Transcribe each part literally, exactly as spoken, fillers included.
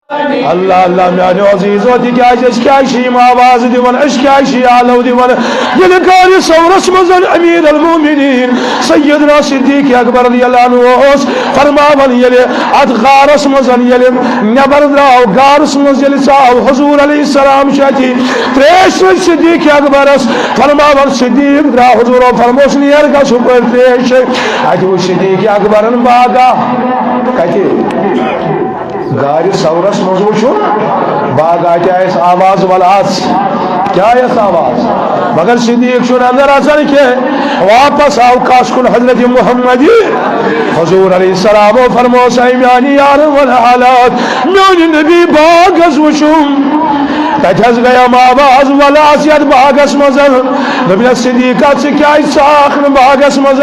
اللہ، اللہ، میانیو عزیزو، تِکیازِ أسۍ کیازِ چھِ یِم آواز دِوان، أسۍ کیازِ چھِ یہِ آلو دِوان؟ ییٚلہِ غارِ ثورس منٛز امیر المومنین سیدنا صدیق اکبر رضی اللہ عنہ اوس فرماوان، ییٚلہِ اتھ غارس منٛز ییٚلہِ نٮ۪بر درٛاو، غارس منٛز ییٚلہِ ژاو، حضور علیہ السلام چھِ اتی تریش چیٚتھ صدیق اکبرس فرماوان، صدیق درٛاو، حضورو فرموس، نیر گژھ ہُپٲرۍ تریش چے۔ اتہِ وُچھ صدیق اکبرن باغا۔ کتہِ؟ غارِ ثورس منٛز وُچھُن، باغا تہِ آیس آواز، ول اژ۔ کیٛاہ آیس آواز؟ مگر صدیق چھُنہٕ اندر اژان کینٛہہ۔ واپس آو کس کُن؟ حضرت محمد۔ حضور علیہ السلام فرموس، اے میانہِ یارن ول حالات، میانہِ نبی باغس وُچھُم۔ تتہِ حظ گٔیم آواز، ول اژ یتھ باغس منٛز۔ دوٚپنس، صدیقہ، ژٕ کیازِ ژاکھ نہٕ باغس منٛز؟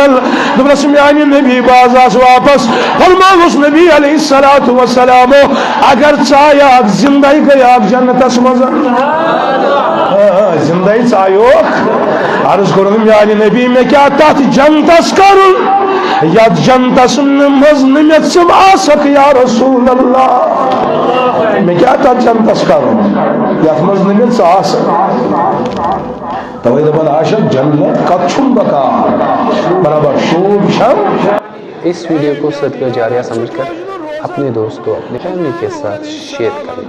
دوٚپنس، میانہِ نبی، بہٕ حظ آس واپس۔ فرمووُس نبی علیہ الصلوۃ والسلامو، اگر ژایاکھ، زندے گٔیاکھ جنتس منٛز۔ آ، زندے ژایوکھ۔ عرض کوٚرُن، میانہِ نبی، مےٚ کیٛاہ تتھ جنتس کرُن، یتھ جنتس منٛز نہٕ مےٚ ژٕ آسکھ، یا رسول اللہ؟ مےٚ کیٛاہ تتھ جنتس کرُن، یتھ منٛز نہٕ مےٚ ژٕ آسکھ؟ توے دپان عاشق، جنت کتھ چھُم بکار، برابر شوب چھم۔ اس ویڈیو کو صدقہ جاریہ سمجھ کر اپنے دوستوں، اپنی فیملی کے ساتھ شیئر کریں۔